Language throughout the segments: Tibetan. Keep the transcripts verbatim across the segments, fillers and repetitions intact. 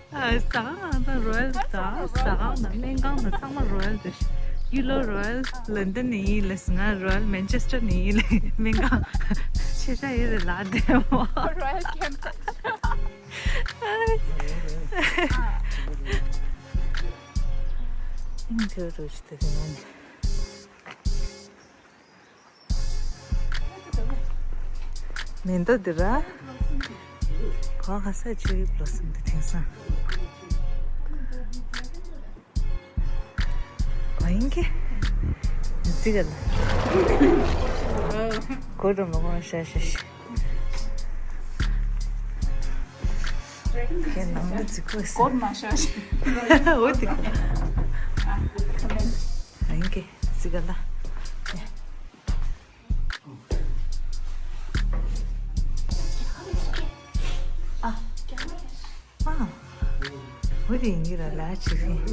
ཟ་ཁང་ང་ཚང་རོ་ཡལ་དང་ཟ་ཁང་དང་སྨན་ཁང་དང་ཚང་མ་རོ་ཡལ་རེད། ཡུལ་ལོ་རོ་ཡལ་ལན་ཌན་ནས་ཡིན་ལས། ང་རོ་ཡལ་མན་ཆེ་སི་ཊར་ནས་ཡིན་ལས། སྨན་ཁང་ཆེ་ཤ་ཡོད་རེད་ལ་དེ་མོ། རོ་ཡལ་ཁེམ་པ། ཨིན་ཐོ་རོ་ཅི་ཏི་ནི། མེ་ཏོག་འདི་ར། ག་ག་ས་ཆེ་རི་བློ་སེམས་འདི་དེང་སང་། ག་ཡིན་གི། ཟི་ག་ལ། གོ་རུ་མ་གོ་ཤ་ཤ་ཤ། ཁྱེད་ནང་ལ་ཟི་གོ་ས། གོ་མ་ཤ་ཤ། འོ་དེ་གོ། ག་ཡིན་གི། ཟི་ག་ལ། ཨ། ཨ། འོ་དེ་ཡིན་གྱི་ར་ལ་ཅི་ཟིན།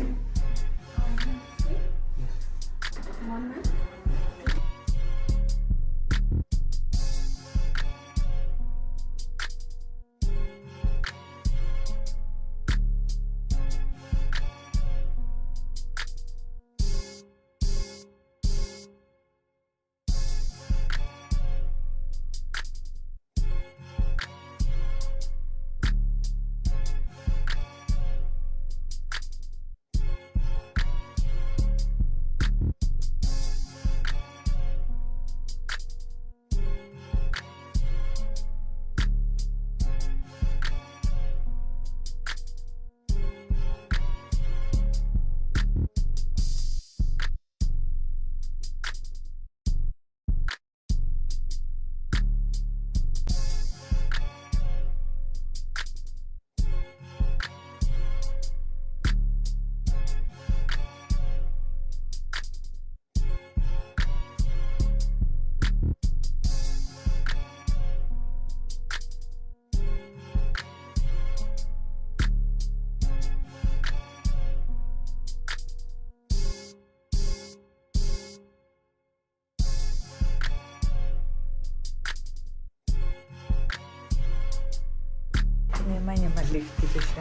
ཉི་མ་ཉི་མ་ལིབ་སྟིག་གི་ཤ།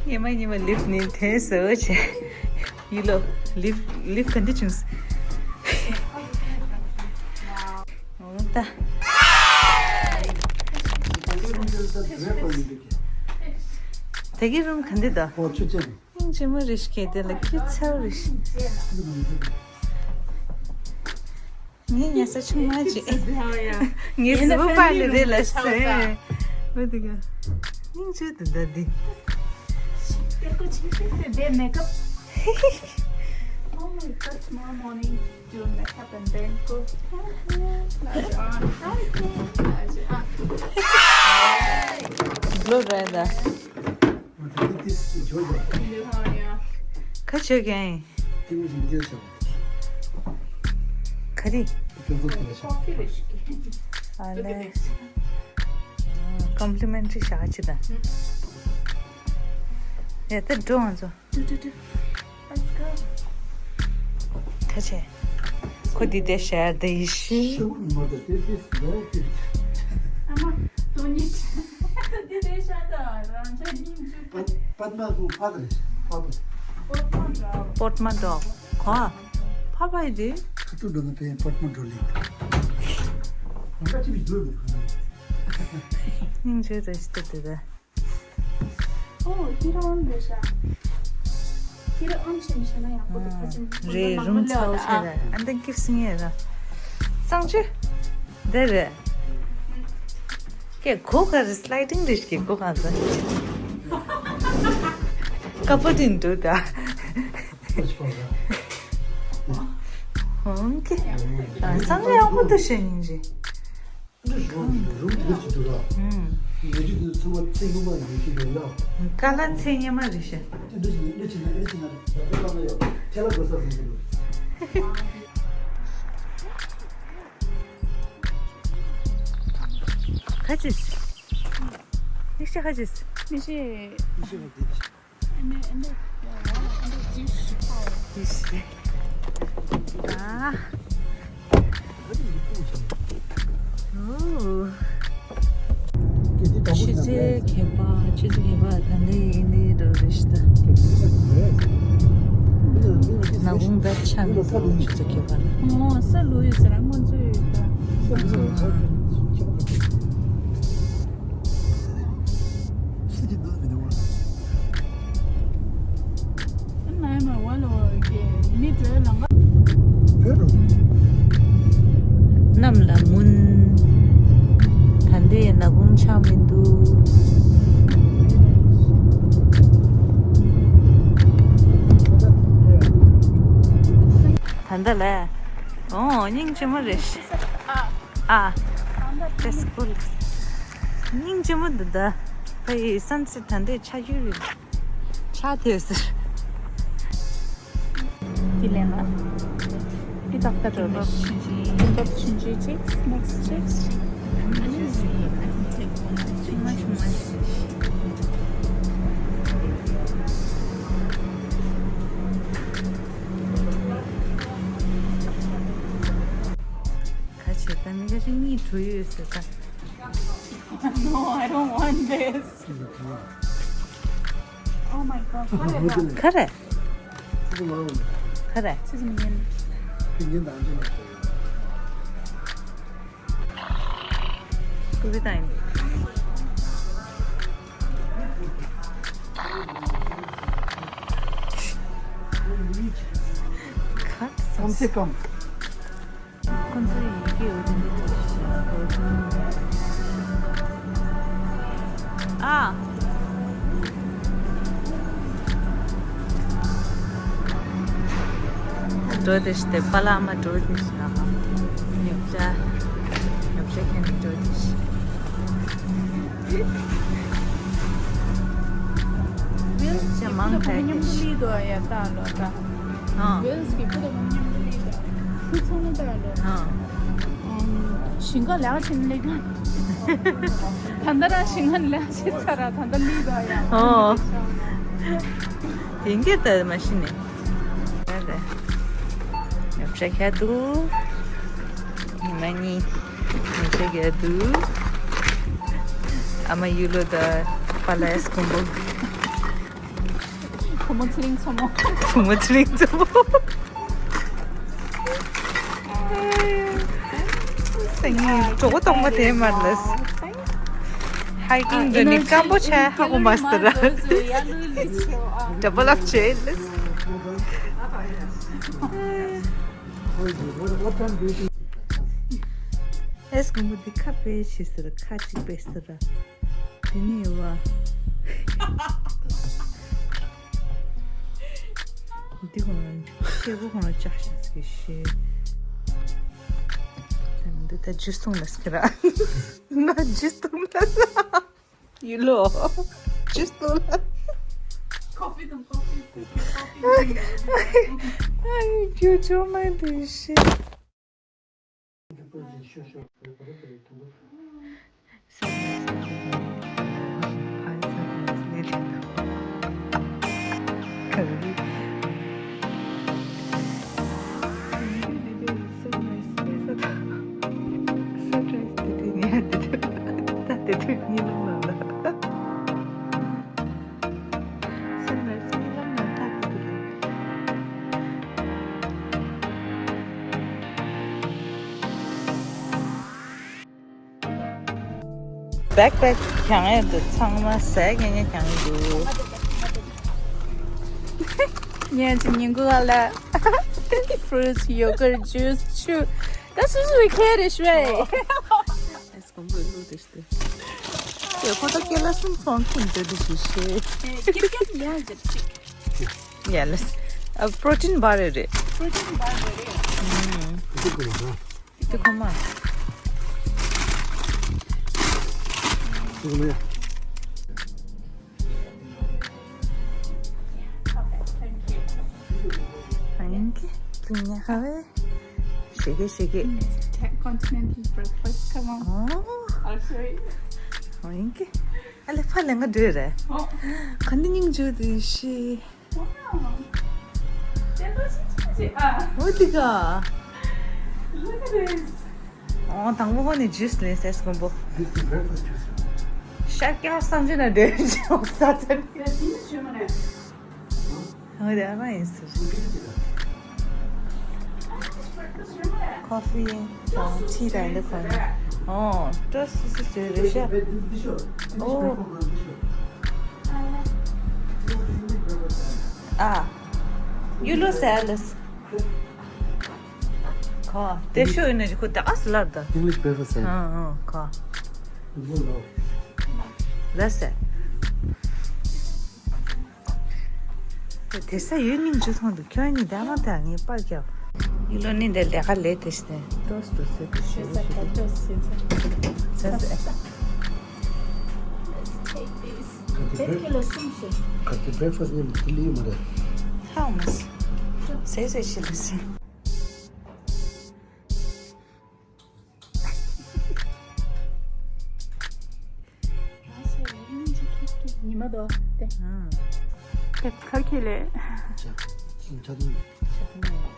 ཉི་མ་ཉི་མ་ལིབ་ནི་དེ་ཟེར་བ་བྱས། ཡིན་ལོ། ལིབ་ལིབ་ག་འདི་བྱུང་། འོ་ད། ད་གི་རུམ་ག་འདི་ད། ཨོ་ཆུ་ཆེན། སྙིང་རྗེ་མོ་རེ་ཞིག་གིས་དེ་ལ་སྐྱིད་ཚར་རེ་ཞིག་ངས་ཉལ་ས་ཆུང་མ་ཅིག་ངས་གཟི་པོ་པ་ལི་རེད་ལ་ཟེར། འོ་དེ་ག་སྙིང་རྗེ་དེ་འདྲ་འདི། Oh my God, tomorrow morning do makeup and then go. Blow dry the. ཁ་བྱོས་ཀྱང་། ག་རེ། ཨ་ལེ། ཀོམ་པི་ལི་མེན་ཊི་རི་བཞག་ཅི་ད། ཡ་ད་འགྲོ་ང་ཚོ། ཁ་ཆེ། ཁོ་འདི་དེ་ཤར་དེ་ཡི་ཤི། པོར་མ་འགྲོ་གོ་ཕ་པ་ཡི་དེ། ཁ་ཐུག་འགྲོ་ན་པའི་པོར་མ་འགྲོ་ལེ། སྙིང་རྗེ་རེ་ཞིག་ཏུ་དེ་དེ། ཨོ། ཁྱེད་རང་ཨོམ་རེད་ཤག་ཁྱེད་རང་ཨོམ་བྱས་ནས་བཞག་ན་ཡག་པོ་འདུག་ཁ་ཅིག་རེད། རུམ་ཚ་བོ་ཆེ་རེད། ཨ་འདི་ཀིབ་སི་ངེས་ར། གཙང་ཆུ། འདི་རེད། ཀྱེ་གོ་ག་རེ་སི་ལའི་ཌིང་རེད་ཀྱེ་གོ་ག་ཚ། ཀ་པོ་ཏིན་འདུག་ད། ཧོང་ཀྱེ། སང་ཉིན་ཡག་པོ་འདུག་ཤ་སྙིང་རྗེ། ཀ་ལ་མཚན་སྙན་མ་རེད་ཤག་ཁ་ཅིག་ཤ་ཁ་ཅིག་མི་ཤེས། ཨ། ཆུ་ཚོད་ཁྱད་པར། ཆུ་ཚོད་ཁྱད་པར། ད་འདི་ཡིན་ནི་འགྲོ་རེད་ཤི་ད། ནག་ཁུང་ད་ཆ་མི་འདུག་ཆུ་ཚོད་ཁྱད་པར། ཨོ་ས་ལུ་ཡོད་ཟེར། ང་ཚོ་ཡོད་ད། གནམ་ལ་མུན། ད་ལྟའི་ནག་ཁུང་ཆགས་མི་འདུག་ད་ལྟ་ལ། ཨོ་སྙིང་རྗེ་མོ་རེད། ཨ། ཨ། That's cool. སྙིང་རྗེ་མོ་འདུག་ད། ཕ་ཡི་སན་སེཊ་ད་ལྟའི་ཆ་ཡོད་རེད། ཆ་དེ་ཟེར། དེ་ལེན་ལ། དེ་ཏག་ཏག་འགྲོ་རེད། ཀིམ་པབ་ཆུང་ཆུང་ཅིག་སྣེག་སི་ཅིག་ཆུང་མ་ཆུང་མ་ཞིག་ཁ་ཆེ་ད་མི་ཁ་ཆེ་གཉིས་འགྲོ་ཡོད་ཟེར་ད། No, I don't want this. Oh my god. ག་རེ། ག་རེ། ཀུ་བི་ཏང་། ཁམ་སེ་ཁམ། ཁོ་ཚོའི་ཡི་གེ་འོ་དེ་འདྲ་ཅིག་ཤེས་ན་འགྲོ་ཐུབ་ཀྱི་མེད། ཨ། འགྲོ་དེ་ཤི་དེ་པ་ལགས་མ་འགྲོ་དེ་ཤི་ཨ། ཉོ་ཆ། ཉོ་ཆ་ཁྱེར་ནས་འགྲོ་དེ་ཤི། ཆ་མང་དྲགས་དེ་ཤི། ཨ། ཝེལ་སི་གི་ཕུ་དང་མཉམ་དུ་སླེབས་ད། ཁོ་ཚང་མ་ད་ལོ། ཨ། ཨམ། ཞིང་ཁ་ལས་ཀ་བྱེད་ནས་སླེབས་ད། ད་ལྟ་རང་ཞིང་ཁ་ལས་ཀ་བྱེད་ཚར་ར་ད་ལྟ་སླེབས་ད་ཡ། ཨོ། ཡིན་གྱི་ད་མ་ཤི་ནས། ད་ད། ཉོ་ཆ་ཁྱེར་འདུག་ཉི་མ་གཉིས། ཉོ་ཆ་ཁྱེར་འདུག་ཨ་མ་ཡུལ་ལོ་ད་པ་ལ་ཡ་སྐོམ་པོ། བུ་མོ་ཚེ་རིང་མཚོ་མོ། བུ་མོ་ཚེ་རིང་མཚོ་མོ། སང་ཉིན་གྲོགས་པོ་གཏོང་མ་དེ་མར་ལས། ཧའི་ཀིང་འགྲོ་ནི་སྐམ་པོ་ཆགས་ཧ་གོ་མ་སྟེ་ར། འདྲ་པོ་ལབ་བྱས་ལས། ཨེས་སྐམ་པོ་འདི་ཁ་པེ་ཆི་ཟེར་ཁ་ཅིག་པེ་ཟེར། དེ་ནས་ཡོད་བ། འདི་གོང་ལ་སྐྱེ་བོ་གོང་ལ་ལྕགས་ཤིག་ཟེར་ཤེས། དེ་མི་འདུག་ད་ཇུས་འཐུང་ལ་ཟེར་ར། ང་ཇུས་འཐུང་ལ་ཟེར། ཡུལ་ལོ། ཇུས་འཐུང་ལ། ཁོ་ཕི་དང་ཁོ་ཕི། ཁོ་ཕི་དང་ཁོ་ཕི། ཨ་ཡུ་ཇུ་ཇོ་མ་འདི་ཤེས། བེག་པེག་གྱང་ཡོད་འདུག་ཚང་མ་ཟས་ངན་ངན་གྱང་ཡོད་འདུག་ངས་ཅིག་ཉིན་གུང་ལ་fruits, yogurt, juice, ཆུ། ད་སུ་སུ་ཁེ་རེ་ཤུ་ཨེ། ཨེས་གོང་བུ་ལུ་དེ་ཤི་དེ། ཁོ་ད་ཀེ་ལ་སུམ་སོང་ཁྱིམ་དེ་དེ་ཤི་ཤེ། ཀིར་ཀེར་ཡ་ཇེ་ཅིག་ཡ་ལེས། ཨ་པྲོ་ཊིན་བྷར་རེད། པྲོ་ཊིན་བྷར་རེད། ཨུམ། དེ་ཁོ་མ། དེ་ཁོ་མ་ཡ། Thank you. ཞེ་གེ་ཞེ་གེ། Continental breakfast, come on. Oh. I'll show you. ཨ་ལེ་ཕ་ལེ་ང་འདྲེ་རེད། ག་འདི་སྙིང་རྗེ་དེ་ཤི། Wow. འོ་དེ་ག Look at this. ཨོ། དང་པོ་ཁོ་ནས་ཇུས་ལེན་ཟེར་དགོན་པོ། This is breakfast juice. ཤར་སྐྱ་བསམ་བྱུང་ན་འདོད་ཆོག་ས་ཚ་ནི། ཨོ། དེ་ཨ་མ་ཡིན་ཟེར། ཁོ་ཧྥི་དང་ཐི་དང་འདི་ཁོ་ནས། ཨོ། ཏོ་སི་སི་ཟེར་རེད་ཤག་ཨོ། ཨ། ཡུ་ལོ་སེ་ལེས། ཁོ་དེ་ཤོ་ཡིན་ན་ཁོ་ད་ཨ་སི་ལར་ད། English breakfast ཨ། ཨ་ཨ་ཁོ། ལ་སེ། དེ་ས་ཡོད་སྙིང་རྗེ་མཐོང་འདུག་ཁྱོད་གཉིས་ད་མ་ད་ངས་པར་རྒྱབ། ཡུ་ལོ་ནི་འདི་ལས་ཀ་ལས་དེ་ཤི་ནས་ཏོ་སི་ཏོ་སི་དེ་ཤི་ཤི་ཤི། ཟ་ཟ། Let's take this. ཁ་ཅིག་བེད་ཁི་ལོ་གསུམ་ཞིག་ཁ་ཅིག་བེད་ཕ་སི་ཉིན་ལྟི་ལི་མ་རེད། How much? ཟས་ཟས་ཤི་ལི་སི། ཉི་མ་དོ་དེ། དེ་ཁར་ཁི་ལེ། ཅ། ཅ་ཏི་ནི།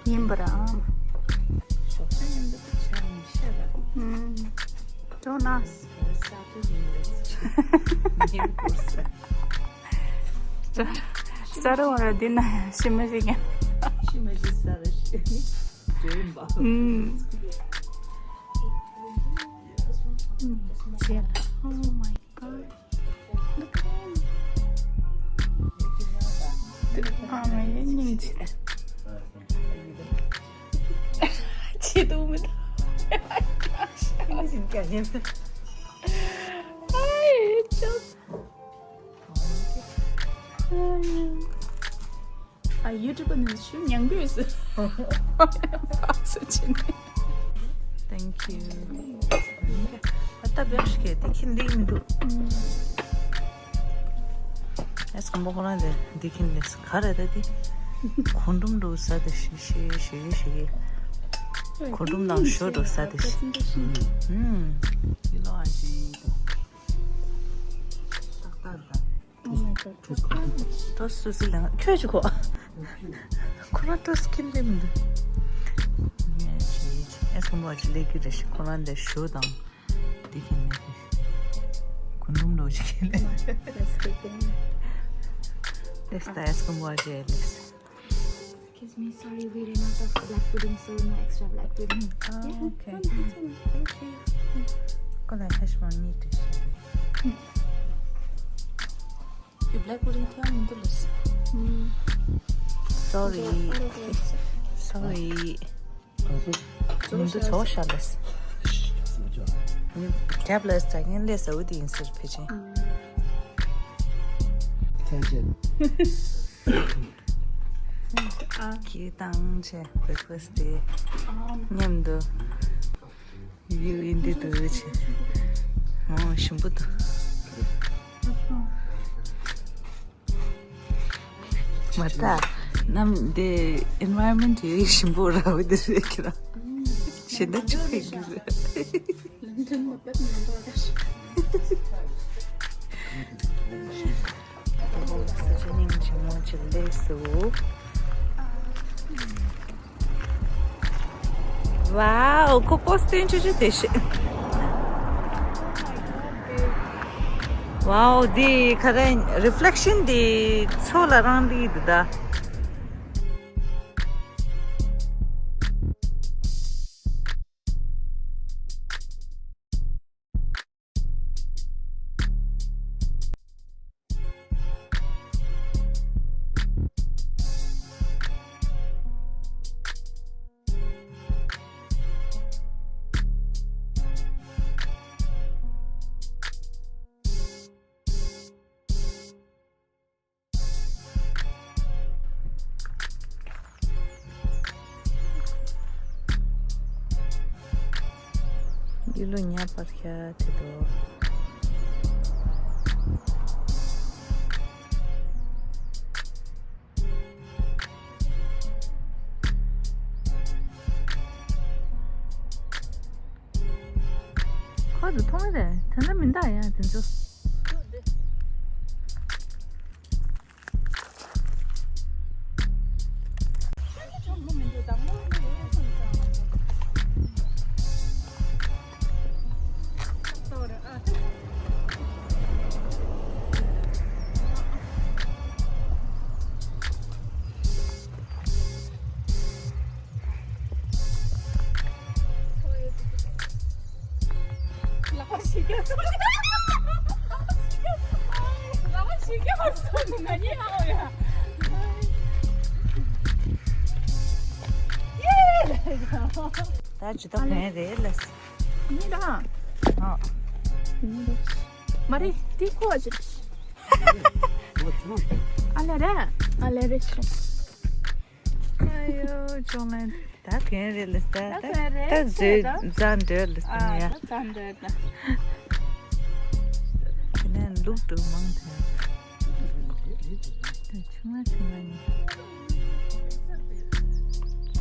ཡིན་པ་ར། ཨམ། ཞོགས་ཇ་ཡིན་པ་དེ་ཆ་མི་ཤེས་ར། ཨུམ། ཇོ་ནཱས། ས་ཏུ་ཡིན་པ་ཆ། ཡིན་པ་ས། ས་ར་བ་ར་འདི་ན་ཤི་མ་ཤི་ཀྱང་། ཤི་མ་ཤི་ས་ར་ཤི། ཇོ་ཡིན་པ། ཨུམ། ཨུམ། ཅེ། Oh my god. ཨ་མ་ཡེ་སྙིང་རྗེ། ཆེ་དུ་མི་འདུག་ཨ་ཡེ་ཅོ། ཨ་ཡུ་ཊུབ་ནས་ཤུ་ཉང་གུས། ཨ་སུ་ཅི་ནས། Thank you. ཨ་ད་བེང་ཤི་ཀེ་དེ་ཁྱིན་འདི་མི་འདུག་ཨེ་སྐམ་པོ་ཁོ་རང་དེ་འདི་ཁྱིན་ལས་ག་རེ་ད་དེ། གོ་འགྲུམ་འགྲོ་ས་དེ་ཤི་ཤི་ཤི་ཤི། གོ་འགྲུམ་དང་ཞོ་འགྲོ་ས་དེ་ཤི། ཨུམ། ཡི་ལོ་ཨ་ཅི་དང་། ཏོ་སི་སུ་སི་ལ་ཁྱོད་ཅིག་གོ་ཁོ་རང་ཏོ་སི་ཁྱིམ་དེ་མི་འདུག་ངས་ཅི་ཨེ་སྐུ་འབུམ་ཅིག་ལས་ཀྱི་རེད་ཤི། ཁོ་རང་དེ་ཞོ་དང་དེ་ཁྱིམ་ནས་ཁོ་ནུམ་ལོ་ཅིག་ལས་ལས་ད་ཨེ་སྐུ་འབུམ་ཅིག་ལས། Excuse me, sorry, we ran out of black pudding, so no extra black pudding. Oh, yeah, okay. Thank you. Go ahead, Heshbon, me too. You black pudding tell me to listen. Sorry. Sorry. མི་འདུག་ཚོགས་ཤ་ལས། རྒྱབ་ལ་ཟ་མཁན་ལས་ཟ་འུ་དེ་ཡིན་ཟེར་ཕལ་ཆེར། ཁྱི་བཏང་བྱས་བྷེག་ཕ་སི་དེ་མཉམ་དུ་ཡུ་ཡིན་དེ་འདུག་བྱས། ཨོ་ཞིམ་པོ་འདུག་མ་ད་ནམ་དེ་ཨེན་ཝའི་རོན་མེན་ཊི་ཡོད་ཞིམ་པོ་ར་བ་དེ་རེད་ཁྱེད་རང་ཞེ་འདྲ་བཅུག་ཡོད་གི་རེད། ལོན་ཌོན་ལ་བབས་མ་འགྲོ་ར། ས་ཆ་སྙིང་རྗེ་མོ་ཅིག་སླེབས་སོང་། Wow, ཁོ་པོ་སྟོན་ཆུ་ཆུ་དེ་ཤེས། Wow, འདི་ཁ་ར་རི་ཕི་ལེག་ཤན་འདི་མཚོ་ལ་རང་རིག་འདུག་ད། ཡུལ་ལུང་ཉག་པར་ཤ་དེ་དོ། ཁོ་ཚོ་མཐོང་རེད། དེ་འདྲ་མི་འདུག་ཡ་དེ་ཚོ། ད་ཇི་ལྟར་ཕན་རེད་ལ། ཡིན་ད། ཨ། མ་རེད་དེ་ཁོ་ཅི། ཨ་ལེ་རེད། ཨ་ལེ་རེད་ཆུ། ཨ་ཡོ་ཅོང་ལན། ད་གན་རེད་ལ་ད། ད་གན་རེད་ད་ཟེར་ད། ཛ་འདོད་ལ་ད་ཡ། ད་ཛ་འདོད་ད། དེ་ནས་ལུག་འདུག་མང་ཐལ། ད་ཆུང་མ་ཆུང་མ་ནི།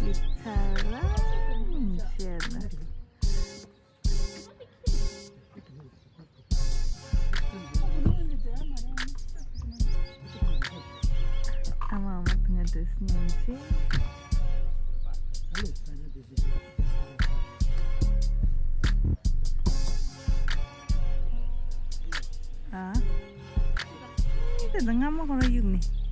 ཀི་ཚ་ལ་མི་བྱེད་ན། ཨ་མ་ཨ་མ་ང་འདྲ་སྙིང་རྗེ། ཨ། དེ་ད་སྔ་མོ་ཁོ་རང་གཡུག་ནས།